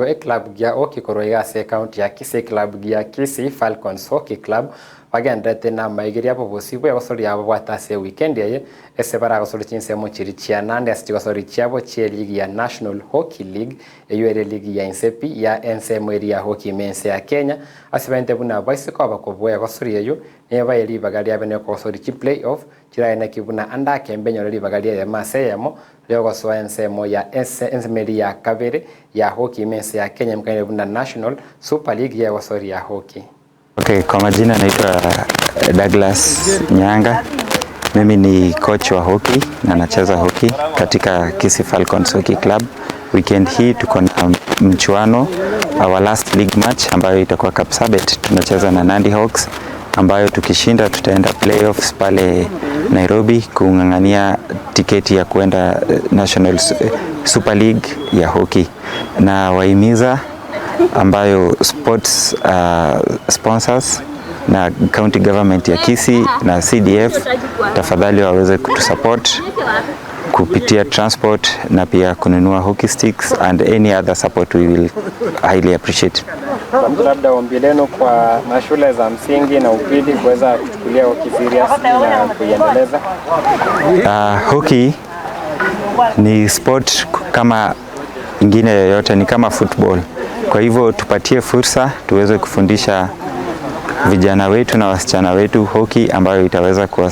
Eclub gia hockey korwa iga ase ekaunti ya Kisii, eclub gia Kisii Falcons Hockey Club bagenderete na amaigeria abo bosibwe egosori yabo babwate ase ewikendi eye ase baragosori chinsemo chiria chia Nandi ase chigosori chiabo chie eligi ya National Hockey League eywo ere eligi ya inse pi ya ensemo eria ya hockey ime ense ya Kenya ase baente buna baise koba kobua egosori eywo nebae ribaga riabe nekogosori chi play off chiraeneki buna ande akembe enyore ribaga ri'eyemo ase eyemo riogosoa ensemo ya ensemo eria ya kabere ya hockey ime ense ya Kenya emkanire buna National Super League y'egosori ya hockey. Okay, kwa majina naitwa Douglas Nyanga. Mimi ni coach wa hockey na nacheza hockey katika Kisii Falcons Hockey Club. Weekend hii tuko na mchuano, our last league match ambayo itakuwa Kapsabet. Tunacheza na Nandi Hawks ambayo tukishinda tutaenda playoffs pale Nairobi kung'ang'ania tiketi ya kuenda National Super League ya hockey. Na wahimiza ambayo sports sponsors na county government ya Kisii na CDF tafadhali waweze kutusupport kupitia transport na pia kununua hockey sticks and any other support we will highly appreciate. Labda ombi lenu kwa mashule za msingi na upili kuweza kuchukulia hockey serious na kuiendeleza. Hockey ni sport kama ingine yoyote, ni kama football. Kwa hivyo tupatie fursa tuweze kufundisha vijana wetu na wasichana wetu hockey ambayo itaweza kuwa